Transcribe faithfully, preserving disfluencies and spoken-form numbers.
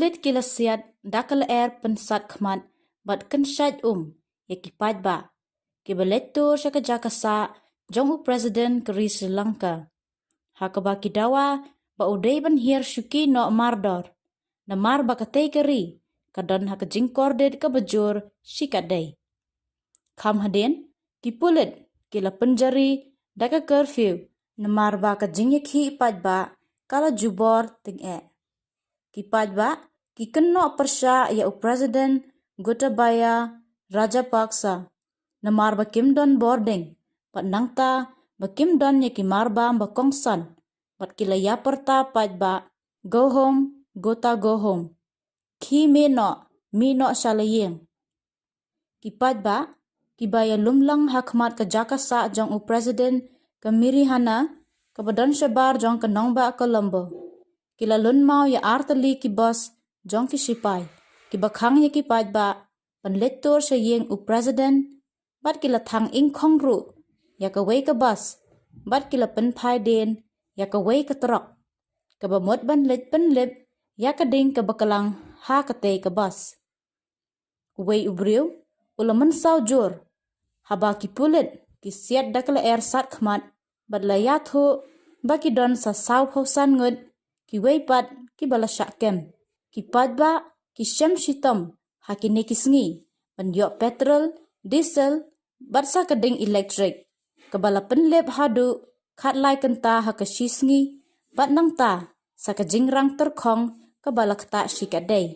Pulit ki la siat da ka lyer pynsat khmat bad kynshait um ïa ki paidbah kiba leit tur sha ka jaka sah jong u President ka ri Sri Lanka, ha kaba ki dawa ba u dei ban hiar shuki noh mardor, namar ba katei ka ri ka don ha ka jingkordit kaba jur shikatdei. Kham hadien, ki pulit ki la pynjari da ka curfew, namar ba ka jingïakhih paidbah ka la jubor tyngeh. Ki paidbah ki kynnoh pyrshah ïa u President Gotabaya Rajapaksa, namar ba kim don bording, bad nangta ba kim don ïa ki marbam ba kongsan, bad ki la ïa pyrta paidbah, "Go home, Gota go home. Khie mih noh, mih noh sha la ïing." Ki paidbah kiba ïalum lang ha khmat ka jaka sah jong u President ka Mirihana, kaba don shabar jong ka nongbah Colombo, ki la lynmaw ïa artylli ki bus jong ki shipai, kiba khang ïa ki paidbah ban leit tur sha ïing u President, bad ki la thang ingkhong ruh ïa kawei ka bus, bad ki la pynphai dien ïa kawei ka trok, kaba mut ban leit pynlip ïa ka ding kaba klang ha katei ka bus. Uwei u briew u la mynsaw jur haba ki pulit ki siat da ka lyer sat khmat, bad la ïathuh ba ki don sa sawphew san ngut kiwei pat kiba la shah kem. Ki paidbah ki shem shitom ha kine ki sngi ban ïoh petrol, diesel, bad sa ka ding elektrik, kaba la pynlip haduh khatlai kynta ha ka shi sngi, bad nangta sa ka jingrang tyrkhong kaba la ktah shikatdei.